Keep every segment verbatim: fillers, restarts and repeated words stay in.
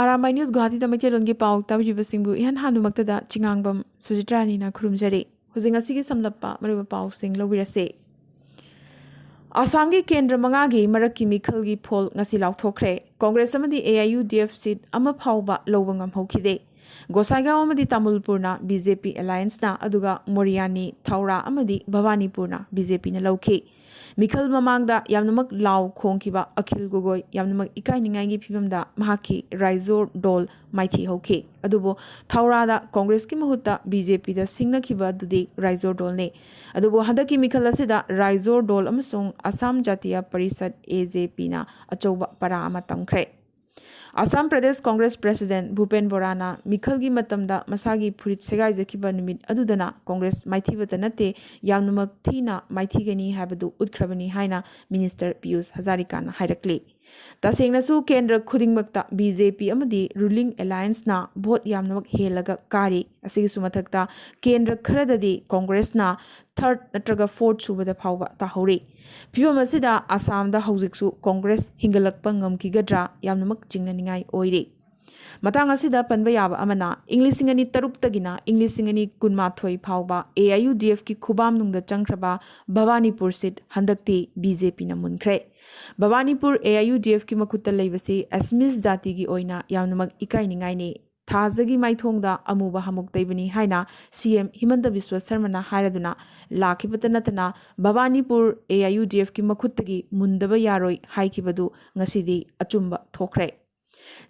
R ꯑꯥꯏ news ꯒꯨꯋꯥꯍꯥꯇꯤꯗ ꯃꯩꯇꯩꯂꯣꯟꯒꯤ ꯄꯥꯎ ꯇꯥꯕꯤꯔꯤꯕꯁꯤꯡꯕꯨ ꯏꯍꯥꯟ ꯍꯥꯟꯕꯃꯛꯇꯗ ꯆꯤꯉꯥꯡꯕꯝ ꯁꯨꯖꯤꯇ꯭ꯔꯥꯅꯤꯅ ꯈꯨꯔꯨꯝꯖꯔꯤ꯫ ꯍꯧꯖꯤꯛ ꯉꯁꯤꯒꯤ ꯁꯝꯂꯞꯄ ꯃꯔꯨꯑꯣꯏꯕ ꯄꯥꯎꯁꯤꯡ ꯂꯧꯕꯤꯔꯁꯤ꯫ ꯑꯁꯥꯝꯒꯤ ꯀꯦꯟꯗ꯭ꯔ ꯃꯉꯥꯒꯤ ꯃꯔꯛꯀꯤ ꯃꯤꯈꯜꯒꯤ ꯐꯣꯜ ꯉꯁꯤ ꯂꯥꯎꯊꯣꯛꯈ꯭ꯔꯦ꯫ ꯀꯣꯡꯒ꯭ꯔꯦꯁ ꯑꯃꯗꯤ A I U D F ꯁꯤꯠ ꯑꯃ ꯐꯥꯎꯕ ꯂꯧꯕ ꯉꯝꯍꯧꯈꯤꯗꯦ꯫ ꯒꯣꯁꯥꯏꯒꯥꯎ ꯑꯃꯗꯤ ꯇꯥꯃꯨꯜꯄꯨꯔꯅ ꯕꯤ ꯖꯦ ꯄꯤ ꯑꯦꯂꯥꯌꯟꯁꯅ, ꯑꯗꯨꯒ ꯃꯣꯔꯤꯌꯥꯅꯤ, ꯊꯧꯔꯥ ꯑꯃꯗꯤ ꯚꯕꯥꯅꯤꯄꯨꯔꯅ ꯕꯤ ꯖꯦ ꯄꯤꯅ ꯂꯧꯈꯤ꯫ ꯃꯤꯈꯜ ꯃꯃꯥꯡꯗ ꯌꯥꯝꯅꯃꯛ ꯂꯥꯎ ꯈꯣꯡꯈꯤꯕ ꯑꯈꯤꯜ ꯒꯣꯒꯣꯏ ꯌꯥꯝꯅꯃꯛ ꯏꯀꯥꯏꯅꯤꯡꯉꯥꯏꯒꯤ ꯐꯤꯕꯝꯗ ꯃꯍꯥꯛꯀꯤ ꯔꯥꯏꯖꯣꯔ ꯗꯣꯜ ꯃꯥꯏꯊꯤ ꯍꯧꯈꯤ꯫ ꯑꯗꯨꯕꯨ ꯊꯧꯔꯥꯗ ꯀꯣꯡꯒ꯭ꯔꯦꯁꯀꯤ ꯃꯍꯨꯠꯇ ꯕꯤ ꯖꯦ ꯄꯤꯗ ꯁꯤꯡꯅꯈꯤꯕ ꯑꯗꯨꯗꯤ ꯔꯥꯏꯖꯣꯔ ꯗꯣꯜꯅꯤ꯫ ꯑꯗꯨꯕꯨ ꯍꯟꯗꯛꯀꯤ ꯃꯤꯈꯜ ꯑꯁꯤꯗ ꯔꯥꯏꯖꯣꯔ ꯗꯣꯜ ꯑꯃꯁꯨꯡ ꯑꯁꯥꯝ ꯖꯥꯇꯤꯌ ꯄꯔꯤꯁꯠ, ꯑꯦ ꯖꯦ ꯄꯤꯅ ꯑꯆꯧꯕ ꯄꯔꯥ ꯑꯃ ꯇꯝꯈ꯭ꯔꯦ꯫ ꯑꯁꯥꯝ ꯄ꯭ꯔꯗꯦꯁ ꯀꯣꯡꯒ꯭ꯔꯦꯁ ꯄ꯭ꯔꯦꯁꯤꯗꯦꯟꯠ ꯚꯨꯄꯦꯟ ꯕꯣꯔꯥꯅ ꯃꯤꯈꯜꯒꯤ ꯃꯇꯝꯗ ꯃꯁꯥꯒꯤ ꯐꯨꯔꯤꯠ ꯁꯦꯒꯥꯏꯖꯈꯤꯕ ꯅꯨꯃꯤꯠ ꯑꯗꯨꯗꯅ ꯀꯣꯡꯒ꯭ꯔꯦꯁ ꯃꯥꯏꯊꯤꯕꯇ ꯅꯠꯇꯦ, ꯌꯥꯝꯅꯃꯛ ꯊꯤꯅ ꯃꯥꯏꯊꯤꯒꯅꯤ ꯍꯥꯏꯕꯗꯨ ꯎꯠꯈ꯭ꯔꯕꯅꯤ ꯍꯥꯏꯅ ꯃꯤꯅꯤꯁꯇꯔ ꯄꯤꯌꯨꯁ ꯍꯖꯥꯔꯤꯀꯥꯅ ꯍꯥꯏꯔꯛꯂꯤ꯫ ꯇꯁꯦꯡꯅꯁꯨ ꯀꯦꯟꯗ꯭ꯔ ꯈꯨꯗꯤꯡꯃꯛꯇ ꯕꯤ ꯖꯦ ꯄꯤ ꯑꯃꯗꯤ ꯔꯨꯂꯤꯡ ꯑꯦꯂꯥꯌꯟꯁꯅ ꯚꯣꯠ ꯌꯥꯝꯅꯃꯛ ꯍꯦꯜꯂꯒ ꯀꯥꯔꯤ꯫ ꯑꯁꯤꯒꯤꯁꯨ ꯃꯊꯛꯇ ꯀꯦꯟꯗ꯭ꯔ ꯈꯔꯗꯗꯤ ꯀꯣꯡꯒ꯭ꯔꯦꯁꯅ ꯊꯔꯗ ꯅꯠꯇ꯭ꯔꯒ ꯐꯣꯔꯠ ꯁꯨꯕꯗ ꯐꯥꯎꯕ ꯇꯥꯍꯧꯔꯤ꯫ ꯐꯤꯕꯝ ꯑꯁꯤꯗ ꯑꯁꯥꯝꯗ ꯍꯧꯖꯤꯛꯁꯨ ꯀꯣꯡꯒ꯭ꯔꯦꯁ ꯍꯤꯡꯒꯠꯂꯛꯄ ꯉꯝꯈꯤꯒꯗ꯭ꯔꯥ ꯌꯥꯝꯅꯃꯛ ꯆꯤꯡꯅꯅꯤꯡꯉꯥꯏ ꯑꯣꯏꯔꯤ꯫ ꯃꯇꯥꯡ ꯑꯁꯤꯗ ꯄꯟꯕ ꯌꯥꯕ ꯑꯃꯅ, ꯏꯪ ꯂꯤꯁꯤꯡ ꯑꯅꯤ ꯇꯔꯨꯛꯇꯒꯤꯅ ꯏꯪ ꯂꯤꯁꯤꯡ ꯑꯅꯤ ꯀꯨꯟꯃꯥꯊꯣꯏ ꯐꯥꯎꯕ ꯑꯦ ꯑꯥꯏ ꯌꯨ ꯗꯤ ꯑꯦꯐꯀꯤ ꯈꯨꯕꯥꯝꯅꯨꯡꯗ ꯆꯪꯈ꯭ꯔꯕ ꯚꯕꯥꯅꯤꯄꯨꯔ ꯁꯤꯠ ꯍꯟꯗꯛꯇꯤ ꯕꯤ ꯖꯦ ꯄꯤꯅ ꯃꯨꯟꯈ꯭ꯔꯦ꯫ ꯚꯕꯥꯅꯤꯄꯨꯔ ꯑꯦ ꯑꯥꯏ ꯌꯨ ꯗꯤ ꯑꯦꯐꯀꯤ ꯃꯈꯨꯠꯇ ꯂꯩꯕꯁꯤ ꯑꯦꯁꯃꯤꯁ ꯖꯥꯇꯤꯒꯤ ꯑꯣꯏꯅ ꯌꯥꯝꯅꯃꯛ ꯏꯀꯥꯏꯅꯤꯡꯉꯥꯏꯅꯤ꯫ ꯊꯥꯖꯒꯤ ꯃꯥꯏꯊꯣꯡꯗ ꯑꯃꯨꯕ ꯍꯥꯃꯨꯛ ꯇꯩꯕꯅꯤ ꯍꯥꯏꯅ ꯁꯤ ꯑꯦꯝ ꯍꯤꯃꯟꯇ ꯕꯤꯁ꯭ꯋ ꯁꯔꯃꯅ ꯍꯥꯏꯔꯗꯨꯅ ꯂꯥꯛꯈꯤꯕꯇ ꯅꯠꯇꯅ, ꯚꯕꯥꯅꯤꯄꯨꯔ ꯑꯦ ꯑꯥꯏ ꯌꯨ ꯗꯤ ꯑꯦꯐꯀꯤ ꯃꯈꯨꯠꯇꯒꯤ ꯃꯨꯟꯗꯕ ꯌꯥꯔꯣꯏ ꯍꯥꯏꯈꯤꯕꯗꯨ ꯉꯁꯤꯗꯤ ꯑꯆꯨꯝꯕ ꯊꯣꯛꯈ꯭ꯔꯦ꯫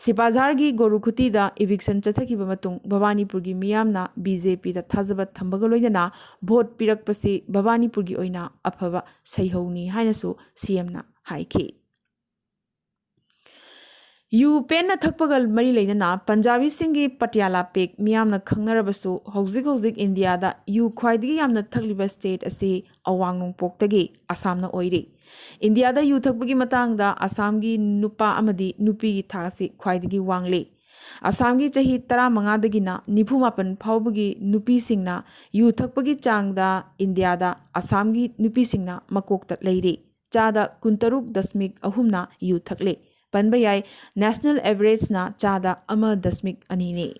ꯁꯤꯄꯥꯖꯥꯔꯒꯤ ꯒꯣꯔꯨꯈꯨꯇꯤꯗ ꯏꯚꯤꯛꯁꯟ ꯆꯠꯊꯈꯤꯕ ꯃꯇꯨꯡ ꯚꯕꯥꯅꯤꯄꯨꯔꯒꯤ ꯃꯤꯌꯥꯝꯅ ꯕꯤ ꯖꯦ ꯄꯤꯗ ꯊꯥꯖꯕ ꯊꯝꯕꯒ ꯂꯣꯏꯅꯅ ꯚꯣꯠ ꯄꯤꯔꯛꯄꯁꯤ ꯚꯕꯥꯅꯤꯄꯨꯔꯒꯤ ꯑꯣꯏꯅ ꯑꯐꯕ ꯁꯩꯍꯧꯅꯤ ꯍꯥꯏꯅꯁꯨ ꯁꯤ ꯑꯦꯝꯅ ꯍꯥꯏꯈꯤ꯫ ꯌꯨ ꯄꯦꯟꯅ ꯊꯛꯄꯒ ꯃꯔꯤ ꯂꯩꯅꯅ ꯄꯟꯖꯥꯕꯤꯁꯤꯡꯒꯤ ꯄꯇꯤꯌꯥꯂꯥ ꯄꯦꯛ ꯃꯤꯌꯥꯝꯅ ꯈꯪꯅꯔꯕꯁꯨ, ꯍꯧꯖꯤꯛ ꯍꯧꯖꯤꯛ ꯏꯟꯗꯤꯌꯥꯗ ꯌꯨ ꯈ꯭ꯋꯥꯏꯗꯒꯤ ꯌꯥꯝꯅ ꯊꯛꯂꯤꯕ ꯁ꯭ꯇꯦꯠ ꯑꯁꯤ ꯑꯋꯥꯡ ꯅꯣꯡꯄꯣꯛꯇꯒꯤ ꯑꯁꯥꯝꯅ ꯑꯣꯏꯔꯤ꯫ ꯏꯟꯗꯤꯌꯥꯗ ꯌꯨ ꯊꯛꯄꯒꯤ ꯃꯇꯥꯡꯗ ꯑꯁꯥꯝꯒꯤ ꯅꯨꯄꯥ ꯑꯃꯗꯤ ꯅꯨꯄꯤꯒꯤ ꯊꯥꯛ ꯑꯁꯤ ꯈ꯭ꯋꯥꯏꯗꯒꯤ ꯋꯥꯡꯂꯤ꯫ ꯑꯁꯥꯝꯒꯤ ꯆꯍꯤ ꯇꯔꯥꯃꯉꯥꯗꯒꯤꯅ ꯅꯤꯐꯨꯃꯥꯄꯟ ꯐꯥꯎꯕꯒꯤ ꯅꯨꯄꯤꯁꯤꯡꯅ ꯌꯨ ꯊꯛꯄꯒꯤ ꯆꯥꯡꯗ ꯏꯟꯗꯤꯌꯥꯗ ꯑꯁꯥꯝꯒꯤ ꯅꯨꯄꯤꯁꯤꯡꯅ ꯃꯀꯣꯛꯇ ꯂꯩꯔꯤ꯫ ꯆꯥꯗ ꯀꯨꯟꯇꯔꯨꯛ ꯗꯁꯃꯤꯛ ꯑꯍꯨꯝꯅ ꯌꯨ ꯊꯛꯂꯤ꯫ ꯄꯟꯕ ꯌꯥꯏ꯫ National average ꯅ ꯆꯥꯗ ꯑꯃ ꯗꯁꯃꯤꯛ ꯑꯅꯤꯅꯤ꯫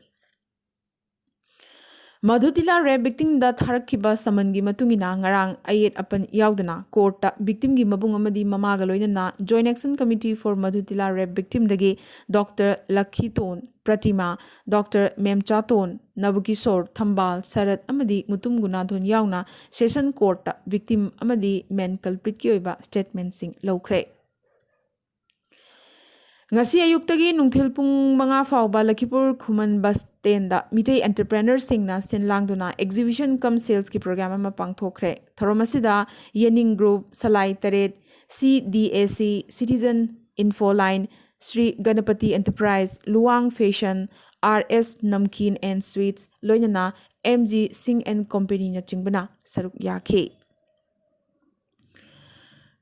ꯃꯙꯨꯇꯤꯂꯥ rape victim ꯗ ꯊꯥꯔꯛꯈꯤꯕ summon ꯒꯤ ꯃꯇꯨꯡ ꯏꯟꯅ ꯉꯔꯥꯡ ꯑꯌꯦꯠ ꯑꯄꯟ ꯌꯥꯎꯗꯅ court ꯇ victim ꯒꯤ ꯃꯕꯨꯡ ꯑꯃꯗꯤ ꯃꯃꯥꯒ ꯂꯣꯏꯅꯅ Joint Action Committee for Madhutila Rape Victim ꯗꯒꯤ Doctor ꯂꯈꯤꯇꯣꯟ ꯄ꯭ꯔꯇꯤꯃꯥ, Doctor ꯃꯦꯝꯆꯥꯇꯣꯟ, ꯅꯕꯀꯤꯁꯣꯔ, ꯊꯝꯕꯥꯜ, ꯁꯔꯠ ꯑꯃꯗꯤ ꯃꯨꯇꯨꯝ ꯒꯨꯅꯥꯙꯣꯟ ꯌꯥꯎꯅ session court ꯇ victim ꯑꯃꯗꯤ main culprit ꯀꯤ ꯑꯣꯏꯕ statement ꯁꯤꯡ ꯂꯧꯈ꯭ꯔꯦ꯫ ꯉꯁꯤ ꯑꯌꯨꯛꯇꯒꯤ ꯅꯨꯡꯊꯤꯜ ꯄꯨꯡ ꯃꯉꯥ ꯐꯥꯎꯕ ꯂꯈꯤꯄꯨꯔ ꯈꯨꯃꯟ bus stand ꯗ ꯃꯤꯇꯩ entrepreneur ꯁꯤꯡꯅ ꯁꯤꯟ ꯂꯥꯡꯗꯨꯅ exhibition cum sales ꯀꯤ program ꯑꯃ ꯄꯥꯡꯊꯣꯛꯈ꯭ꯔꯦ꯫ ꯊꯧꯔꯝ ꯑꯁꯤꯗ ꯌꯦꯅꯤꯡ group, ꯁꯂꯥꯏ ꯇꯔꯦꯠ, C D A C, Citizen Info Line, Shri Ganapati Enterprise, Luwang Fashion, R S Namkeen and Sweets, ꯂꯣꯏꯅꯅ M G Singh and Company ꯅꯆꯤꯡꯕꯅ ꯁꯔꯨꯛ ꯌꯥꯈꯤ꯫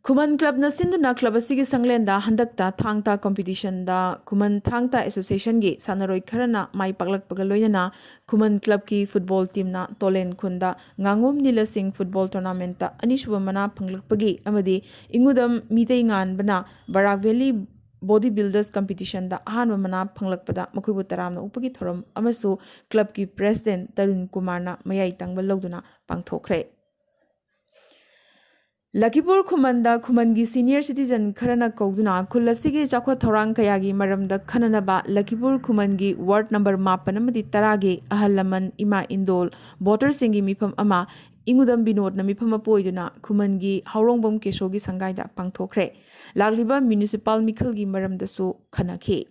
ꯈꯨꯃꯟ club ꯅ ꯁꯤꯟꯗꯨꯅ club ꯑꯁꯤꯒꯤ ꯁꯪꯂꯦꯟꯗ ꯍꯟꯗꯛꯇ ꯊꯥꯡ ꯇꯥ competition ꯗ ꯈꯨꯃꯟ ꯊꯥꯡ ꯇꯥ association ꯒꯤ ꯁꯥꯟꯅꯔꯣꯏ ꯈꯔꯅ ꯃꯥꯏ ꯄꯥꯛꯂꯛꯄꯒ ꯂꯣꯏꯅꯅ ꯈꯨꯃꯟ club ꯀꯤ football team ꯅ ꯇꯣꯂꯦꯟ ꯈꯨꯟꯗ ꯉꯥꯉꯣꯝ ꯅꯤꯂꯁꯤꯡ football tournament ꯇ ꯑꯅꯤꯁꯨꯕ ꯃꯅꯥ ꯐꯪꯂꯛꯄꯒꯤ ꯑꯃꯗꯤ ꯏꯉꯨꯗꯝ ꯃꯤꯇꯩꯉꯥꯟꯕꯅ ꯕꯔꯥꯛ Valley body builders competition ꯗ ꯑꯍꯥꯟꯕ ꯃꯅꯥ ꯐꯪꯂꯛꯄꯗ ꯃꯈꯣꯏꯕꯨ ꯇꯔꯥꯝꯅ ꯑꯣꯛꯄꯒꯤ ꯊꯧꯔꯝ ꯑꯃꯁꯨ club ꯀꯤ president ꯇꯔꯨꯟ ꯀꯨꯃꯥꯔꯅ ꯃꯌꯥꯏ ꯇꯪꯕ ꯂꯧꯗꯨꯅ ꯄꯥꯡꯊꯣꯛꯈ꯭ꯔꯦ꯫ ꯂꯈꯤꯄꯨꯔ ꯈꯨꯃꯟꯗ ꯈꯨꯃꯟꯒꯤ senior citizen ꯈꯔꯅ ꯀꯧꯗꯨꯅ ꯈꯨꯜ ꯑꯁꯤꯒꯤ ꯆꯥꯎꯈꯠ ꯊꯧꯔꯥꯡ ꯀꯌꯥꯒꯤ ꯃꯔꯝꯗ ꯈꯟꯅꯅꯕ ꯂꯈꯤꯄꯨꯔ ꯈꯨꯃꯟꯒꯤ ward number ꯃꯥꯄꯟ ꯑꯃꯗꯤ ꯇꯔꯥꯒꯤ ꯑꯍꯜ ꯂꯃꯟ, ꯏꯃꯥ ꯏꯟꯗꯣꯜ, voter ꯁꯤꯡꯒꯤ ꯃꯤꯐꯝ ꯑꯃ ꯏꯉꯨꯗꯝ ꯕꯤꯅꯣꯗꯅ ꯃꯤꯐꯝ ꯑꯃ ꯄꯣꯏꯗꯨꯅ ꯈꯨꯃꯟꯒꯤ ꯍꯥꯎꯔꯣꯡꯕꯝ ꯀꯦꯁꯣꯒꯤ ꯁꯪꯒꯥꯏꯗ ꯄꯥꯡꯊꯣꯛꯈ꯭ꯔꯦ꯫ ꯂꯥꯛꯂꯤꯕ municipal ꯃꯤꯈꯜꯒꯤ ꯃꯔꯝꯗꯁꯨ ꯈꯟꯅꯈꯤ꯫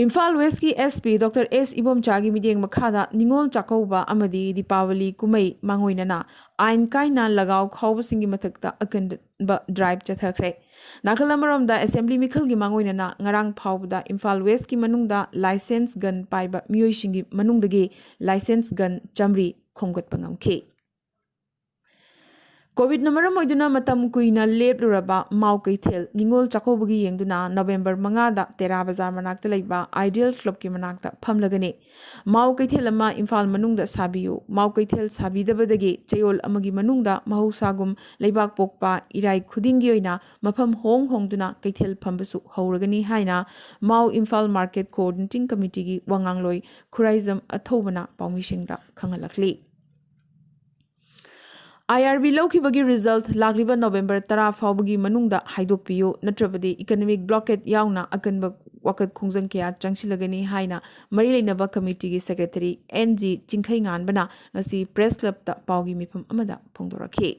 ꯏꯝꯐꯥꯜ West ꯀꯤ S P Doctor S ꯏꯕꯣꯝꯆꯥꯒꯤ ꯃꯤꯠꯌꯦꯡ ꯃꯈꯥꯗ ꯅꯤꯉꯣꯜ ꯆꯥꯛꯀꯧꯕ ꯑꯃꯗꯤ ꯗꯤꯄꯥꯋꯂꯤ ꯀꯨꯝꯍꯩ ꯃꯥꯡꯑꯣꯏꯅꯅ ꯑꯥꯏꯟ ꯀꯥꯏꯅ ꯂꯒꯥꯎ ꯈꯥꯎꯕꯁꯤꯡꯒꯤ ꯃꯊꯛꯇ ꯑꯀꯟꯕ drive ꯆꯠꯊꯈ꯭ꯔꯦ꯫ ꯅꯥꯀꯜ ꯑꯃꯔꯣꯝꯗ, assembly ꯃꯤꯈꯜꯒꯤ ꯃꯥꯡꯑꯣꯏꯅꯅ ꯉꯔꯥꯡ ꯐꯥꯎꯕꯗ ꯏꯝꯐꯥꯜ West ꯀꯤ ꯃꯅꯨꯡꯗ licence gun ꯄꯥꯏꯕ ꯃꯤꯑꯣꯏꯁꯤꯡꯒꯤ ꯃꯅꯨꯡꯗꯒꯤ licence gun ꯆꯥꯃꯔꯤ ꯈꯣꯝꯒꯠꯄ ꯉꯝꯈꯤ꯫ ꯀꯣꯚꯤꯗꯅ ꯃꯔꯝ ꯑꯣꯏꯗꯨꯅ ꯃꯇꯝ ꯀꯨꯏꯅ ꯂꯦꯞꯂꯨꯔꯕ ꯃꯥꯎ ꯀꯩꯊꯦꯜ ꯅꯤꯉꯣꯜ ꯆꯥꯛꯀꯧꯕꯒꯤ ꯌꯦꯡꯗꯨꯅ ꯅꯕꯦꯝꯕꯔ ꯃꯉꯥꯗ ꯇꯦꯔꯥ ꯕꯖꯥꯔ ꯃꯅꯥꯛꯇ ꯂꯩꯕ ꯑꯥꯏꯗꯤꯌꯦꯜ ꯀ꯭ꯂꯕꯀꯤ ꯃꯅꯥꯛꯇ ꯐꯝꯂꯒꯅꯤ꯫ ꯃꯥꯎ ꯀꯩꯊꯦꯜ ꯑꯃ ꯏꯝꯐꯥꯜ ꯃꯅꯨꯡꯗ ꯁꯥꯕꯤꯌꯨ꯫ ꯃꯥꯎ ꯀꯩꯊꯦꯜ ꯁꯥꯕꯤꯗꯕꯗꯒꯤ ꯆꯌꯣꯜ ꯑꯃꯒꯤ ꯃꯅꯨꯡꯗ ꯃꯍꯧꯁꯥꯒꯨꯝ ꯂꯩꯕꯥꯛ ꯄꯣꯛꯄ ꯏꯔꯥꯏ ꯈꯨꯗꯤꯡꯒꯤ ꯑꯣꯏꯅ ꯃꯐꯝ ꯍꯣꯡ ꯍꯣꯡꯗꯨꯅ ꯀꯩꯊꯦꯜ ꯐꯝꯕꯁꯨ ꯍꯧꯔꯒꯅꯤ ꯍꯥꯏꯅ ꯃꯥꯎ ꯏꯝꯐꯥꯜ ꯃꯥꯔꯀꯦꯠ ꯀꯣꯑꯣꯔꯗꯤꯅꯦꯇꯤꯡ ꯀꯃꯤꯇꯤꯒꯤ ꯋꯥꯉꯥꯡꯂꯣꯏ ꯈꯨꯔꯥꯏꯖꯝ ꯑꯊꯧꯕꯅ ꯄꯥꯎꯃꯤꯁꯤꯡꯗ ꯈꯪꯍꯜꯂꯛꯂꯤ꯫ ꯑꯥꯏ ꯑꯥꯔ ꯕꯤ ꯂꯧꯈꯤꯕꯒꯤ ꯔꯤꯖꯜꯠ ꯂꯥꯛꯂꯤꯕ ꯅꯣꯕꯦꯝꯕꯔ ꯇꯔꯥ ꯐꯥꯎꯕꯒꯤ ꯃꯅꯨꯡꯗ ꯍꯥꯏꯗꯣꯛꯄꯤꯌꯨ, ꯅꯠꯇ꯭ꯔꯕꯗꯤ ꯏꯀꯅꯣꯃꯤꯛ ꯕ꯭ꯂꯣꯀꯦꯠ ꯌꯥꯎꯅ ꯑꯀꯟꯕ ꯋꯥꯀꯠ ꯈꯣꯡꯖꯪ ꯀꯌꯥ ꯆꯪꯁꯤꯜꯂꯒꯅꯤ ꯍꯥꯏꯅ ꯃꯔꯤ ꯂꯩꯅꯕ ꯀꯃꯤꯇꯤꯒꯤ ꯁꯦꯀ꯭ꯔꯦꯇꯔꯤ ꯑꯦꯟ ꯖꯤ ꯆꯤꯡꯈꯩꯉꯥꯟꯕꯅ ꯉꯁꯤ ꯄ꯭ꯔꯦꯁ ꯀ꯭ꯂꯕꯇ ꯄꯥꯎꯒꯤ ꯃꯤꯐꯝ ꯑꯃꯗ ꯐꯣꯡꯗꯣꯔꯛꯈꯤ꯫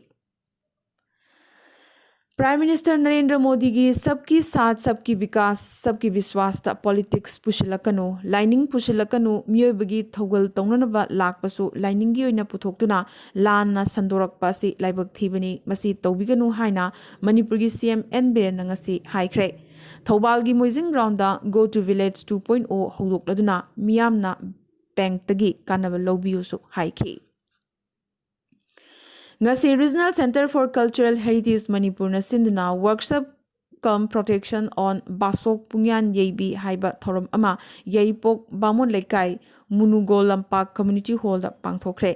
ꯄ꯭ꯔꯥꯏꯝ ꯃꯤꯅꯤꯁꯇꯔ ꯅꯔꯦꯟꯗ꯭ꯔ ꯃꯣꯗꯤꯒꯤ ꯁꯕꯀꯤ ꯁꯥꯊ ꯁꯕꯀꯤ ꯕꯤꯀꯥꯁ ꯁꯕꯀꯤ ꯕꯤꯁ꯭ꯋꯥꯁꯇ ꯄꯣꯂꯤꯇꯤꯛꯁ ꯄꯨꯁꯤꯜꯂꯛꯀꯅꯨ, ꯂꯥꯏꯅꯤꯡ ꯄꯨꯁꯤꯜꯂꯛꯀꯅꯨ, ꯃꯤꯑꯣꯏꯕꯒꯤ ꯊꯧꯒꯜ ꯇꯧꯅꯅꯕ ꯂꯥꯛꯄꯁꯨ ꯂꯥꯏꯅꯤꯡꯒꯤ ꯑꯣꯏꯅ ꯄꯨꯊꯣꯛꯇꯨꯅ ꯂꯥꯟꯅ ꯁꯟꯗꯣꯔꯛꯄ ꯑꯁꯤ ꯂꯥꯏꯕꯛ ꯊꯤꯕꯅꯤ, ꯃꯁꯤ ꯇꯧꯕꯤꯒꯅꯨ ꯍꯥꯏꯅ ꯃꯅꯤꯄꯨꯔꯒꯤ ꯁꯤ ꯑꯦꯝ ꯑꯦꯟ ꯕꯤꯔꯦꯟꯅ ꯉꯁꯤ ꯍꯥꯏꯈ꯭ꯔꯦ꯫ ꯊꯧꯕꯥꯜꯒꯤ Moijing ground Go to Village two point O ꯍꯧꯗꯣꯛꯂꯗꯨꯅ ꯃꯤꯌꯥꯝꯅ ꯕꯦꯡꯛꯇꯒꯤ ꯀꯥꯟꯅꯕ ꯂꯧꯕꯤꯌꯨꯁꯨ ꯍꯥꯏꯈꯤ꯫ ꯉꯁꯤ Regional Centre for Cultural Heritage ꯃꯅꯤꯄꯨꯔꯅ ꯁꯤꯟꯗꯨꯅ Workshop cum Protection on ꯕꯥꯁꯣꯛ ꯄꯨꯡꯌꯥꯟ ꯌꯩꯕꯤ ꯍꯥꯏꯕ ꯊꯧꯔꯝ ꯑꯃ ꯌꯥꯏꯔꯤꯄꯣꯛ ꯕꯥꯃꯣꯟ ꯂꯩꯀꯥꯏ ꯃꯨꯅꯨꯒꯣ ꯂꯝꯄꯥꯛ ꯀꯝꯃ꯭ꯌꯨꯅꯤꯇꯤ ꯍꯣꯜꯗ ꯄꯥꯡꯊꯣꯛꯈ꯭ꯔꯦ꯫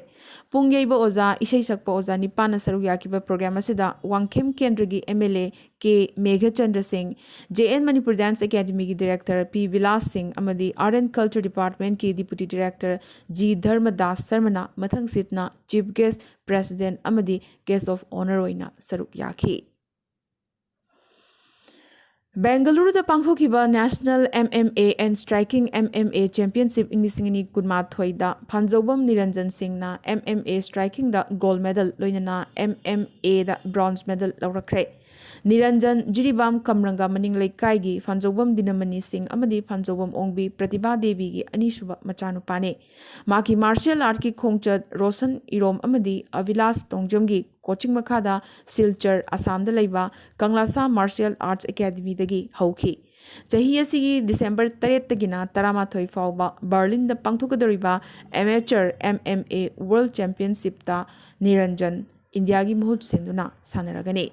ꯄꯨꯡ ꯌꯩꯕ ꯑꯣꯖꯥ, ꯏꯁꯩ ꯁꯛꯄ ꯑꯣꯖꯥ ꯅꯤꯄꯥꯟꯅ ꯁꯔꯨꯛ ꯌꯥꯈꯤꯕ ꯄ꯭ꯔꯣꯒ꯭ꯔꯥꯝ ꯑꯁꯤꯗ ꯋꯥꯡꯈꯦꯝ ꯀꯦꯟꯗ꯭ꯔꯒꯤ M L A K Meghachandra Singh, J N Manipur dance ꯑꯦꯀꯥꯗꯃꯤꯒꯤ ꯗꯤꯔꯦꯛꯇꯔ ꯄꯤ ꯕꯤꯂꯥꯁ ꯁꯤꯡ ꯑꯃꯗꯤ Art and Culture Departmentꯀꯤ ꯗꯤꯄꯨꯇꯤ ꯗꯤꯔꯦꯛꯇꯔ ꯖꯤ ꯙꯔꯃꯗꯥꯁ ꯁꯔꯃꯅ ꯃꯊꯪꯁꯤꯠꯅ ꯆꯤꯐ ꯒꯦꯁ꯭ꯠ, ꯄ꯭ꯔꯦꯁꯤꯗꯦꯟꯠ ꯑꯃꯗꯤ ꯒꯦꯁ꯭ꯠ ꯑꯣꯐ ꯑꯣꯅꯔ ꯑꯣꯏꯅ ꯁꯔꯨꯛ ꯌꯥꯈꯤ꯫ ꯕꯦꯡꯒꯂꯨꯔꯨꯗ ꯄꯥꯡꯊꯣꯛꯈꯤꯕ National M M A and Striking M M A Championship ꯏꯪ ꯂꯤꯁꯤꯡ ꯑꯅꯤ ꯀꯨꯟꯃꯥꯊꯣꯏꯗ ꯐꯥꯟꯖꯧꯕꯝ ꯅꯤꯔꯟꯖꯟ ꯁꯤꯡꯅ M M A Strikingꯗ gold medal ꯂꯣꯏꯅꯅ M M Aꯗ bronze medal ꯂꯧꯔꯛꯈ꯭ꯔꯦ꯫ ꯅꯤꯔꯟꯖꯟ Jiribam ꯀꯝꯔꯪꯒ ꯃꯅꯤꯡ ꯂꯩꯀꯥꯏꯒꯤ ꯐꯥꯟꯖꯧꯕꯝ ꯗꯤꯅꯃꯅꯤ ꯁꯤꯡ ꯑꯃꯗꯤ ꯐꯥꯟꯖꯧꯕꯝ ꯑꯣꯡꯕꯤ ꯄ꯭ꯔꯇꯤꯚꯥ ꯗꯦꯕꯤꯒꯤ ꯑꯅꯤꯁꯨꯕ ꯃꯆꯥꯅꯨꯄꯥꯅꯤ꯫ ꯃꯍꯥꯛꯀꯤ martial artꯀꯤ ꯈꯣꯡꯆꯠ ꯔꯣꯁꯟ ꯏꯔꯣꯝ ꯑꯃꯗꯤ ꯑꯚꯤꯂꯥꯁ ꯇꯣꯡꯖꯝꯒꯤ coaching ꯃꯈꯥꯗ ꯁꯤꯜꯆꯔ, ꯑꯁꯥꯝꯗ ꯂꯩꯕ ꯀꯪꯂꯥꯁꯥ Martial Arts Academyꯗꯒꯤ ꯍꯧꯈꯤ꯫ ꯆꯍꯤ ꯑꯁꯤꯒꯤ ꯗꯤꯁꯦꯝꯕꯔ ꯇꯔꯦꯠꯇꯒꯤꯅ ꯇꯔꯥꯃꯥꯊꯣꯏ ꯐꯥꯎꯕ ꯕꯔꯂꯤꯟꯗ ꯄꯥꯡꯊꯣꯛꯀꯗꯧꯔꯤꯕ Amateur M M A World Championshipꯇ ꯅꯤꯔꯟꯖꯟ ꯏꯟꯗꯤꯌꯥꯒꯤ ꯃꯍꯨꯠ ꯁꯤꯟꯗꯨꯅ ꯁꯥꯟꯅꯔꯒꯅꯤ꯫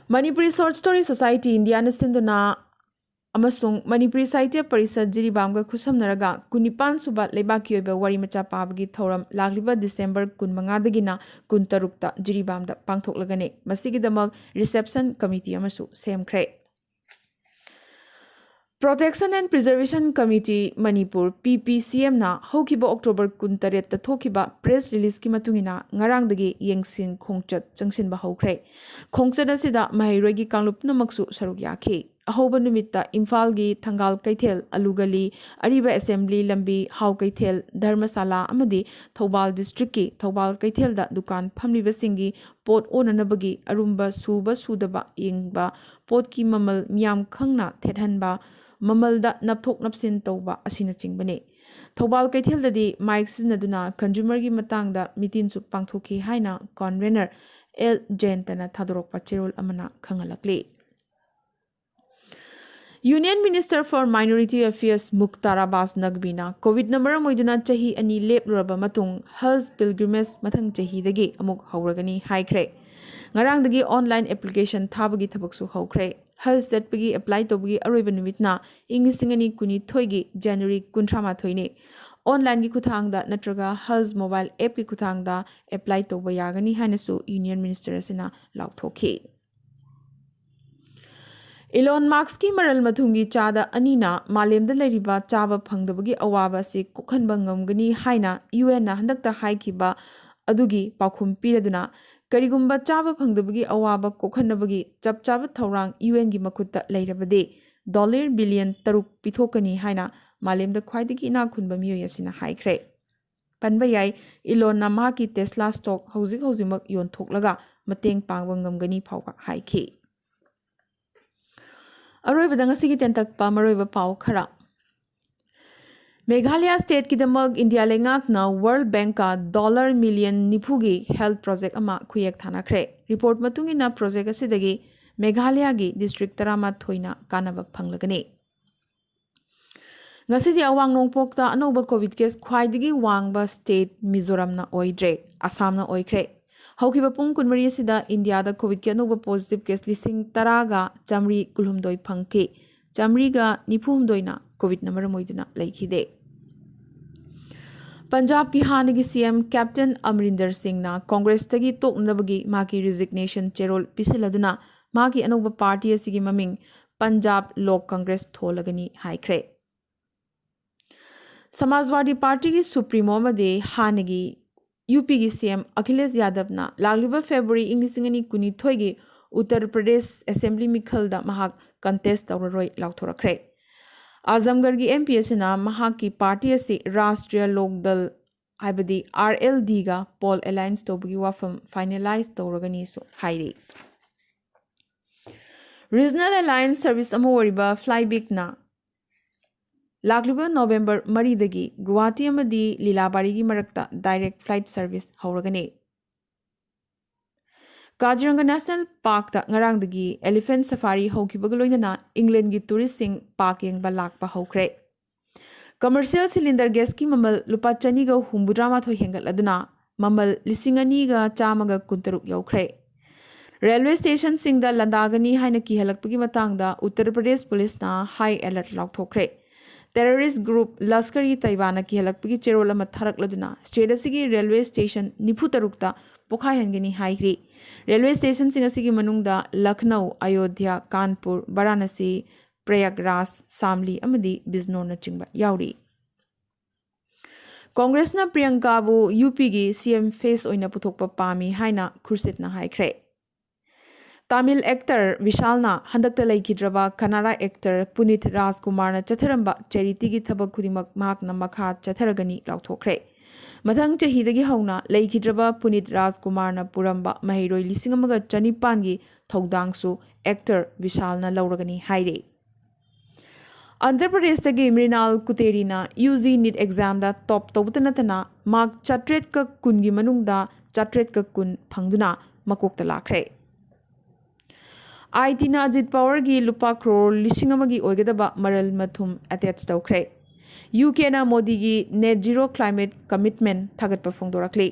ꯃꯅꯤꯄꯨꯔꯤ Short Story Society ꯏꯟꯗꯤꯌꯥꯅ ꯁꯤꯟꯗꯨꯅ ꯑꯃꯁꯨꯡ ꯃꯅꯤꯄꯨꯔꯤ ꯁꯥꯍꯤꯇ꯭ꯌ ꯄꯔꯤꯁꯠ ꯖꯤꯔꯤꯕꯥꯝꯒ ꯈꯨꯠꯁꯝꯅꯔꯒ ꯀꯨꯟꯅꯤꯄꯥꯟ ꯁꯨꯕ ꯂꯩꯕꯥꯛꯀꯤ ꯑꯣꯏꯕ ꯋꯥꯔꯤ ꯃꯆꯥ ꯄꯥꯕꯒꯤ ꯊꯧꯔꯝ ꯂꯥꯛꯂꯤꯕ ꯗꯤꯁꯦꯝꯕꯔ ꯀꯨꯟꯃꯉꯥꯗꯒꯤꯅ ꯀꯨꯟꯇꯔꯨꯛꯇ ꯖꯤꯔꯤꯕꯥꯝꯗ ꯄꯥꯡꯊꯣꯛꯂꯒꯅꯤ꯫ ꯃꯁꯤꯒꯤꯗꯃꯛ reception committee ꯑꯃꯁꯨ ꯁꯦꯝꯈ꯭ꯔꯦ꯫ Protection and Preservation Committee Manipur, ꯄꯤ ꯄꯤ ꯁꯤ ꯑꯦꯝꯅ ꯍꯧꯈꯤꯕ ꯑꯣꯛꯇꯣꯕꯔ ꯀꯨꯟꯇꯔꯦꯠꯇ ꯊꯣꯛꯈꯤꯕ press releaseꯀꯤ ꯃꯇꯨꯡ ꯏꯟꯅ, ꯉꯔꯥꯡꯗꯒꯤ ꯌꯦꯡꯁꯤꯟ ꯈꯣꯡꯆꯠ ꯆꯪꯁꯤꯟꯕ ꯍꯧꯈ꯭ꯔꯦ꯫ ꯈꯣꯡꯆꯠ ꯑꯁꯤꯗ ꯃꯍꯩꯔꯣꯏꯒꯤ ꯀꯥꯡꯂꯨꯞ ꯄꯨꯝꯅꯃꯛꯁꯨ ꯁꯔꯨꯛ ꯌꯥꯈꯤ꯫ ꯑꯍꯧꯕ ꯅꯨꯃꯤꯠꯇ ꯏꯝꯐꯥꯜꯒꯤ ꯊꯪꯒꯥꯜ ꯀꯩꯊꯦꯜ, ꯑꯂꯨ ꯒꯂꯤ, ꯑꯔꯤꯕ ꯑꯦꯁꯦꯝꯕ꯭ꯂꯤ ꯂꯝꯕꯤ, ꯍꯥꯎ ꯀꯩꯊꯦꯜ, ꯙꯔꯃꯁꯥꯂꯥ ꯑꯃꯗꯤ ꯊꯧꯕꯥꯜ districtꯀꯤ ꯊꯧꯕꯥꯜ ꯀꯩꯊꯦꯜꯗ ꯗꯨꯀꯥꯟ ꯐꯝꯂꯤꯕꯁꯤꯡꯒꯤ ꯄꯣꯠ ꯑꯣꯟꯅꯅꯕꯒꯤ ꯑꯔꯨꯝꯕ ꯁꯨꯕ ꯁꯨꯗꯕ ꯌꯦꯡꯕ, ꯄꯣꯠꯀꯤ ꯃꯃꯜ ꯃꯤꯌꯥꯝ ꯈꯪꯅ ꯊꯦꯠꯍꯟꯕ, ꯃꯃꯜꯗ ꯅꯞꯊꯣꯛ ꯅꯞꯁꯤꯟ ꯇꯧꯕ ꯑꯁꯤꯅꯆꯤꯡꯕꯅꯤ꯫ ꯊꯧꯕꯥꯜ ꯀꯩꯊꯦꯜꯗꯗꯤ ꯃꯥꯏꯛ ꯁꯤꯖꯤꯟꯅꯗꯨꯅ consumerꯒꯤ ꯃꯇꯥꯡꯗ meetingꯁꯨ ꯄꯥꯡꯊꯣꯛꯈꯤ ꯍꯥꯏꯅ convener ꯑꯦꯜ ꯖꯌꯟꯇꯅ ꯊꯥꯗꯣꯔꯛꯄ ꯆꯦꯔꯣꯜ ꯑꯃꯅ ꯈꯪꯍꯜꯂꯛꯂꯤ꯫ Union Minister for Minority Affairs ꯃꯨꯈꯇꯥꯔ ꯑꯕꯥꯁ ꯅꯛꯕꯤꯅ COVID-ꯅ ꯃꯔꯝ ꯑꯣꯏꯗꯨꯅ ꯆꯍꯤ ꯑꯅꯤ ꯂꯦꯞꯂꯨꯔꯕ ꯃꯇꯨꯡ ꯍꯖ pilgrimage ꯃꯊꯪ ꯆꯍꯤꯗꯒꯤ ꯑꯃꯨꯛ ꯍꯧꯔꯒꯅꯤ ꯍꯥꯏꯈ꯭ꯔꯦ꯫ ꯉꯔꯥꯡꯗꯒꯤ online application ꯊꯥꯕꯒꯤ ꯊꯕꯛꯁꯨ ꯍꯧꯈ꯭ꯔꯦ꯫ ꯍꯖ ꯆꯠꯄꯒꯤ apply ꯇꯧꯕꯒꯤ ꯑꯔꯣꯏꯕ ꯅꯨꯃꯤꯠꯅ ꯏꯪ ꯂꯤꯁꯤꯡ ꯑꯅꯤ ꯀꯨꯟꯅꯤꯊꯣꯏꯒꯤ January ꯀꯨꯟꯊ꯭ꯔꯥ ꯃꯥꯊꯣꯏꯅꯤ꯫ Onlineꯒꯤ ꯈꯨꯠꯊꯥꯡꯗ ꯅꯠꯇ꯭ꯔꯒ ꯍꯖ mobile appꯀꯤ ꯈꯨꯠꯊꯥꯡꯗ apply ꯇꯧꯕ ꯌꯥꯒꯅꯤ ꯍꯥꯏꯅꯁꯨ Union Minister ꯑꯁꯤꯅ ꯂꯥꯎꯊꯣꯛꯈꯤ꯫ Elon Muskꯀꯤ ꯃꯔꯜ ꯃꯊꯨꯝꯒꯤ ꯆꯥꯗ ꯑꯅꯤꯅ ꯃꯥꯂꯦꯝꯗ ꯂꯩꯔꯤꯕ ꯆꯥꯕ ꯐꯪꯗꯕꯒꯤ ꯑꯋꯥꯕ ꯑꯁꯤ ꯀꯣꯛꯍꯟꯕ ꯉꯝꯒꯅꯤ ꯍꯥꯏꯅ UNꯅ ꯍꯟꯗꯛꯇ ꯍꯥꯏꯈꯤꯕ ꯑꯗꯨꯒꯤ ꯄꯥꯎꯈꯨꯝ ꯄꯤꯔꯗꯨꯅ, ꯀꯔꯤꯒꯨꯝꯕ ꯆꯥꯕ ꯐꯪꯗꯕꯒꯤ ꯑꯋꯥꯕ ꯀꯣꯛꯍꯟꯅꯕꯒꯤ ꯆꯞ ꯆꯥꯕ ꯊꯧꯔꯥꯡ UNꯒꯤ ꯃꯈꯨꯠꯇ ꯂꯩꯔꯕꯗꯤ, dollar billion ꯇꯔꯨꯛ ꯄꯤꯊꯣꯛꯀꯅꯤ ꯍꯥꯏꯅ ꯃꯥꯂꯦꯝꯗ ꯈ꯭ꯋꯥꯏꯗꯒꯤ ꯏꯅꯥꯛ ꯈꯨꯟꯕ ꯃꯤꯑꯣꯏ ꯑꯁꯤꯅ ꯍꯥꯏꯈ꯭ꯔꯦ꯫ ꯄꯟꯕ ꯌꯥꯏ, Elonꯅ ꯃꯍꯥꯛꯀꯤ Tesla stock ꯍꯧꯖꯤꯛ ꯍꯧꯖꯤꯛꯃꯛ ꯌꯣꯟꯊꯣꯛꯂꯒ ꯃꯇꯦꯡ ꯄꯥꯡꯕ ꯉꯝꯒꯅꯤ ꯐꯥꯎꯕ ꯍꯥꯏꯈꯤ꯫ ꯑꯔꯣꯏꯕꯗ ꯉꯁꯤꯒꯤ ꯇꯦꯟꯇꯛꯄ ꯃꯔꯨꯑꯣꯏꯕ ꯄꯥꯎ ꯈꯔ꯫ ꯃꯦꯘꯥꯂꯌ stateꯀꯤꯗꯃꯛ ꯏꯟꯗꯤꯌꯥ ꯂꯩꯉꯥꯛꯅ World Bankꯀ dollar million ꯅꯤꯐꯨꯒꯤ health project ꯑꯃ ꯈꯨꯌꯦꯛ ꯊꯥꯅꯈ꯭ꯔꯦ꯫ Report ꯃꯇꯨꯡ ꯏꯟꯅ, project ꯑꯁꯤꯗꯒꯤ ꯃꯦꯘꯥꯂꯌꯒꯤ district ꯇꯔꯥꯃꯥꯊꯣꯏꯅ ꯀꯥꯟꯅꯕ ꯐꯪꯂꯒꯅꯤ꯫ ꯉꯁꯤꯗꯤ ꯑꯋꯥꯡ ꯅꯣꯡꯄꯣꯛꯇ ꯑꯅꯧꯕ ꯀꯣꯚꯤꯗ ꯀꯦꯁ ꯈ꯭ꯋꯥꯏꯗꯒꯤ ꯋꯥꯡꯕ ꯁ꯭ꯇꯦꯠ ꯃꯤꯖꯣꯔꯥꯝꯅ ꯑꯣꯏꯗ꯭ꯔꯦ, ꯑꯁꯥꯝꯅ ꯑꯣꯏꯈ꯭ꯔꯦ꯫ ꯍꯧꯈꯤꯕ ꯄꯨꯡ ꯀꯨꯟꯃꯔꯤ ꯑꯁꯤꯗ ꯏꯟꯗꯤꯌꯥꯗ ꯀꯣꯚꯤꯗꯀꯤ ꯑꯅꯧꯕ ꯄꯣꯖꯤꯇꯤꯚ ꯀꯦꯁ ꯂꯤꯁꯤꯡ ꯇꯔꯥꯒ ꯆꯥꯃꯔꯤ ꯀꯨꯟꯍꯨꯝꯗꯣꯏ ꯐꯪꯈꯤ꯫ ꯆꯥꯃꯔꯤꯒ ꯅꯤꯐꯨꯍꯨꯝꯗꯣꯏꯅ ꯀꯣꯚꯤꯗꯅ ꯃꯔꯝ ꯑꯣꯏꯗꯨꯅ ꯂꯩꯈꯤꯗꯦ꯫ ꯄꯟꯖꯥꯕꯀꯤ ꯍꯥꯟꯅꯒꯤ ꯁꯤ ꯑꯦꯝ ꯀꯦꯞꯇꯦꯟ ꯑꯃꯔꯤꯟꯗꯔ ꯁꯤꯡꯅ ꯀꯣꯡꯒ꯭ꯔꯦꯁꯇꯒꯤ ꯇꯣꯛꯅꯅꯕꯒꯤ ꯃꯍꯥꯛꯀꯤ ꯔꯤꯖꯤꯒꯅꯦꯁꯟ ꯆꯦꯔꯣꯜ ꯄꯤꯁꯤꯜꯂꯗꯨꯅ ꯃꯍꯥꯛꯀꯤ ꯑꯅꯧꯕ ꯄꯥꯔꯇꯤ ꯑꯁꯤꯒꯤ ꯃꯃꯤꯡ ꯄꯟꯖꯥꯕ ꯂꯣꯛ ꯀꯪꯒ꯭ꯔꯦꯁ ꯊꯣꯜꯂꯒꯅꯤ ꯍꯥꯏꯈ꯭ꯔꯦ꯫ ꯁꯃꯥꯖꯋꯥꯗꯤ ꯄꯥꯔꯇꯤꯒꯤ ꯁꯨꯄ꯭ꯔꯤꯃꯣ ꯑꯃꯗꯤ ꯍꯥꯟꯅꯒꯤ ꯌꯨ ꯄꯤꯒꯤ ꯁꯤ ꯑꯦꯝ ꯑꯈꯤꯂꯦꯁ ꯌꯥꯗꯕꯅ ꯂꯥꯛꯂꯤꯕ ꯐꯦꯕ꯭ꯔꯨꯋꯥꯔꯤ ꯏꯪ ꯂꯤꯁꯤꯡ ꯑꯅꯤ ꯀꯨꯟꯅꯤꯊꯣꯏꯒꯤ ꯎꯠꯇꯔ ꯄ꯭ꯔꯗꯦꯁ ꯑꯦꯁꯦꯝꯕ꯭ꯂꯤ ꯃꯤꯈꯜꯗ ꯃꯍꯥꯛ ꯀꯟꯇꯦꯁ ꯇꯧꯔꯔꯣꯏ ꯂꯥꯎꯊꯣꯔꯛꯈ꯭ꯔꯦ꯫ ꯑꯖꯝꯒꯔꯒꯤ ꯑꯦꯝ ꯄꯤ ꯑꯁꯤꯅ ꯃꯍꯥꯛꯀꯤ ꯄꯥꯔꯇꯤ ꯑꯁꯤ ꯔꯥꯁꯇ꯭ꯔꯤꯌ ꯂꯣꯛ ꯗꯜ ꯍꯥꯏꯕꯗꯤ ꯑꯥꯔ ꯑꯦꯜ ꯗꯤꯒ ꯄꯣꯜ ꯑꯦꯂꯥꯏꯟꯁ ꯇꯧꯕꯒꯤ ꯋꯥꯐꯝ ꯐꯥꯏꯅꯦꯂꯥꯏꯖ ꯇꯧꯔꯒꯅꯤꯁꯨ ꯍꯥꯏꯔꯤ꯫ ꯔꯤꯖꯅꯦꯜ ꯑꯦꯂꯥꯏꯟꯁ ꯁꯔꯚꯤꯁ ꯑꯃ ꯑꯣꯏꯔꯤꯕ ꯐ꯭ꯂꯥꯏꯕꯤꯛꯅ ꯂꯥꯛꯂꯤꯕ ꯅꯣꯕꯦꯝꯕꯔ ꯃꯔꯤꯗꯒꯤ ꯒꯨꯋꯥꯍꯥꯇꯤ ꯑꯃꯗꯤ ꯂꯤꯂꯥꯕꯥꯔꯤꯒꯤ ꯃꯔꯛꯇ ꯗꯥꯏꯔꯦꯛ ꯐ꯭ꯂꯥꯏꯠ ꯁꯔꯚꯤꯁ ꯍꯧꯔꯒꯅꯤ꯫ ꯀꯥꯖꯤꯔꯪꯒ ꯅꯦꯁꯅꯦꯜ ꯄꯥꯔꯛꯇ ꯉꯔꯥꯡꯗꯒꯤ ꯑꯦꯂꯤꯐꯦꯟꯠ ꯁꯐꯥꯔꯤ ꯍꯧꯈꯤꯕꯒ ꯂꯣꯏꯅꯅ ꯏꯪꯂꯦꯟꯒꯤ ꯇꯨꯔꯤꯁꯁꯤꯡ ꯄꯥꯔꯛ ꯌꯦꯡꯕ ꯂꯥꯛꯄ ꯍꯧꯈ꯭ꯔꯦ꯫ ꯀꯃꯔꯁꯤꯌꯦꯜ ꯁꯤꯂꯤꯟꯗꯔ ꯒꯦꯁꯀꯤ ꯃꯃꯜ ꯂꯨꯄꯥ ꯆꯅꯤꯒ ꯍꯨꯝꯐꯨꯇꯔꯥꯃꯥꯊꯣꯏ ꯍꯦꯟꯒꯠꯂꯗꯨꯅ ꯃꯃꯜ ꯂꯤꯁꯤꯡ ꯑꯅꯤꯒ ꯆꯥꯝꯃꯒ ꯀꯨꯟꯇꯔꯨꯛ ꯌꯧꯈ꯭ꯔꯦ꯫ ꯔꯦꯜꯋꯦ ꯁ꯭ꯇꯦꯁꯟꯁꯤꯡꯗ ꯂꯥꯟꯗꯥꯒꯅꯤ ꯍꯥꯏꯅ ꯀꯤꯍꯜꯂꯛꯄꯒꯤ ꯃꯇꯥꯡꯗ ꯎꯠꯇꯔ ꯄ꯭ꯔꯗꯦꯁ ꯄꯨꯂꯤꯁꯅ ꯍꯥꯏ alert ꯂꯥꯎꯊꯣꯛꯈ꯭ꯔꯦ꯫ Terrorist group Lashkar E ꯇꯩꯕꯥꯅ ꯀꯤꯍꯜꯂꯛꯄꯒꯤ ꯆꯦꯔꯣꯜ ꯑꯃ ꯊꯥꯔꯛꯂꯗꯨꯅ ꯁ꯭ꯇꯦꯠ ꯑꯁꯤꯒꯤ ꯔꯦꯜꯋꯦ ꯁ꯭ꯇꯦꯁꯟ ꯅꯤꯐꯨ ꯇꯔꯨꯛꯇ ꯄꯣꯈꯥꯏꯍꯟꯒꯅꯤ ꯍꯥꯏꯈ꯭ꯔꯤ꯫ ꯔꯦꯜꯋꯦ ꯁ꯭ꯇꯦꯁꯟꯁꯤꯡ ꯑꯁꯤꯒꯤ ꯃꯅꯨꯡꯗ ꯂꯈꯅꯧ, ꯑꯌꯣꯙ꯭ꯌꯥ, ꯀꯥꯟꯄꯨꯔ, ꯕꯔꯥꯅꯁꯤ, ꯄ꯭ꯔꯌꯥꯒꯔꯥꯖ, ꯁꯥꯝꯂꯤ ꯑꯃꯗꯤ ꯕꯤꯖꯅꯣꯔꯅꯆꯤꯡꯕ ꯌꯥꯎꯔꯤ꯫ ꯀꯣꯡꯒ꯭ꯔꯦꯁꯅ ꯄ꯭ꯔꯤꯌꯪꯀꯥꯕꯨ ꯌꯨ ꯄꯤꯒꯤ ꯁꯤ ꯑꯦꯝ ꯐꯦꯁ ꯑꯣꯏꯅ ꯄꯨꯊꯣꯛꯄ ꯄꯥꯝꯃꯤ ꯍꯥꯏꯅ ꯈꯨꯔꯁꯤꯠꯅ ꯍꯥꯏꯈ꯭ꯔꯦ꯫ ꯇꯥꯃꯤꯜ ꯑꯦꯛꯇꯔ ꯕꯤꯁꯥꯜꯅ ꯍꯟꯗꯛꯇ ꯂꯩꯈꯤꯗ꯭ꯔꯕ ꯀꯅꯥꯔꯥ ꯑꯦꯛꯇꯔ ꯄꯨꯅꯤꯠ ꯔꯥꯖꯀꯨꯃꯥꯔꯅ ꯆꯠꯊꯔꯝꯕ ꯆꯦꯔꯤꯇꯤꯒꯤ ꯊꯕꯛ ꯈꯨꯗꯤꯡꯃꯛ ꯃꯍꯥꯛꯅ ꯃꯈꯥ ꯆꯠꯊꯔꯒꯅꯤ ꯂꯥꯎꯊꯣꯛꯈ꯭ꯔꯦ꯫ ꯃꯊꯪ ꯆꯍꯤꯗꯒꯤ ꯍꯧꯅ ꯂꯩꯈꯤꯗ꯭ꯔꯕ ꯄꯨꯅꯤꯠ ꯔꯥꯖꯀꯨꯃꯥꯔꯅ ꯄꯨꯔꯝꯕ ꯃꯍꯩꯔꯣꯏ ꯂꯤꯁꯤꯡ ꯑꯃꯒ ꯆꯅꯤꯄꯥꯟꯒꯤ ꯊꯧꯗꯥꯡꯁꯨ ꯑꯦꯛꯇꯔ ꯕꯤꯁꯥꯜꯅ ꯂꯧꯔꯒꯅꯤ ꯍꯥꯏꯔꯤ꯫ Andhra ꯄ꯭ꯔꯗꯦꯁꯇꯒꯤ Mrinal ꯀꯨꯇꯦꯔꯤꯅ U G neat ꯑꯦꯛꯖꯥꯝꯗ ꯇꯣꯞ ꯇꯧꯕꯇ ꯅꯠꯇꯅ ꯃꯥꯔꯛ ꯆꯥꯇ꯭ꯔꯦꯠꯀ ꯀꯨꯟꯒꯤ ꯃꯅꯨꯡꯗ ꯆꯥꯇ꯭ꯔꯦꯠꯀ ꯀꯨꯟ ꯐꯪꯗꯨꯅ ꯃꯀꯣꯛꯇ ꯂꯥꯛꯈ꯭ꯔꯦ꯫ ꯑꯥꯏ ꯇꯤꯅ ꯑꯖꯤꯠ ꯄꯋꯥꯔꯒꯤ ꯂꯨꯄꯥ ꯀ꯭ꯔꯣꯔ ꯂꯤꯁꯤꯡ ꯑꯃꯒꯤ ꯑꯣꯏꯒꯗꯕ ꯃꯔꯜ ꯃꯊꯨꯝ ꯑꯦꯇꯦꯆ ꯇꯧꯈ꯭ꯔꯦ꯫ ꯌꯨ ꯀꯦꯅ ꯃꯣꯗꯤꯒꯤ net zero climate commitment ꯊꯥꯒꯠꯄ ꯐꯣꯡꯗꯣꯔꯛꯂꯤ꯫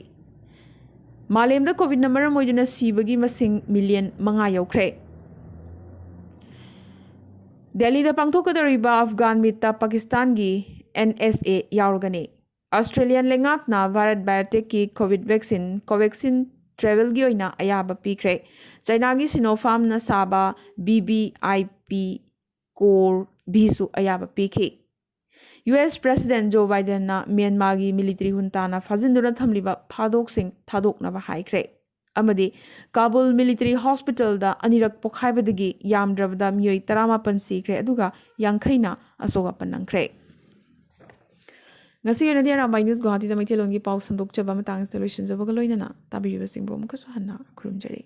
ꯃꯥꯂꯦꯝꯗ ꯀꯣꯚꯤꯗꯅ ꯃꯔꯝ ꯑꯣꯏꯗꯨꯅ ꯁꯤꯕꯒꯤ ꯃꯁꯤꯡ ꯃꯤꯂꯤꯌꯟ ꯃꯉꯥ ꯌꯧꯈ꯭ꯔꯦ꯫ ꯗꯦꯜꯂꯤꯗ ꯄꯥꯡꯊꯣꯛꯀꯗꯧꯔꯤꯕ ꯑꯐꯒꯥꯟ ꯃꯤꯠꯇ ꯄꯥꯀꯤꯁꯇꯥꯟꯒꯤ ꯑꯦꯟ ꯑꯦꯁ ꯑꯦ ꯌꯥꯎꯔꯒꯅꯤ꯫ ꯑꯁꯇ꯭ꯔꯦꯂꯤꯌꯥꯟ ꯂꯩꯉꯥꯛꯅ ꯚꯥꯔꯠ ꯕꯥꯏꯑꯣꯇꯦꯛꯀꯤ ꯀꯣꯚꯤꯗ ꯚꯦꯛꯁꯤꯟ ꯀꯣꯚꯦꯛꯁꯤꯟ ꯇ꯭ꯔꯦꯚꯦꯜꯒꯤ ꯑꯣꯏꯅ ꯑꯌꯥꯕ ꯄꯤꯈ꯭ꯔꯦ꯫ ꯆꯩꯅꯥꯒꯤ ꯁꯤꯅꯣꯐꯥꯝꯅ ꯁꯥꯕ B B I P cor ꯚꯤꯁꯨ ꯑꯌꯥꯕ ꯄꯤꯈꯤ꯫ ꯌꯨ ꯑꯦꯁ ꯄ꯭ꯔꯦꯁꯤꯗꯦꯟ ꯖꯣ ꯕꯥꯏꯗꯦꯟꯅ ꯃ꯭ꯌꯥꯟꯃꯥꯔꯒꯤ ꯃꯤꯂꯤꯇꯔꯤ ꯍꯨꯟꯇꯥꯅ ꯐꯥꯖꯤꯟꯗꯨꯅ ꯊꯝꯂꯤꯕ ꯐꯥꯗꯣꯛꯁꯤꯡ ꯊꯥꯗꯣꯛꯅꯕ ꯍꯥꯏꯈ꯭ꯔꯦ꯫ ꯑꯃꯗꯤ ꯀꯥꯕꯨꯜ ꯃꯤꯂꯤꯇꯔꯤ ꯍꯣꯁꯄꯤꯇꯥꯜꯗ ꯑꯅꯤꯔꯛ ꯄꯣꯈꯥꯏꯕꯗꯒꯤ ꯌꯥꯝꯗ꯭ꯔꯕꯗ ꯃꯤꯑꯣꯏ ꯇꯔꯥꯃꯥꯄꯟ ꯁꯤꯈ꯭ꯔꯦ, ꯑꯗꯨꯒ ꯌꯥꯡꯈꯩꯅ ꯑꯁꯣꯛ ꯑꯄꯟ ꯅꯪꯈ꯭ꯔꯦ꯫ ꯉꯁꯤꯒꯤ ꯑꯣꯏꯅꯗꯤ ꯑꯔꯥꯝꯕꯥꯏ ꯅ꯭ꯌꯨꯁ ꯒꯨꯋꯥꯍꯥꯇꯤꯗ ꯃꯩꯇꯩꯂꯣꯟꯒꯤ ꯄꯥꯎ ꯁꯟꯗꯣꯛꯆꯕ ꯃꯇꯥꯡ ꯑꯁꯤꯗ ꯂꯣꯏꯁꯤꯟꯖꯕꯒ ꯂꯣꯏꯅꯅ ꯇꯥꯕꯤꯔꯤꯕꯁꯤꯡꯕꯨ ꯑꯃꯨꯛꯀꯁꯨ ꯍꯟꯅ ꯈꯨꯔꯨꯝꯖꯔꯤ꯫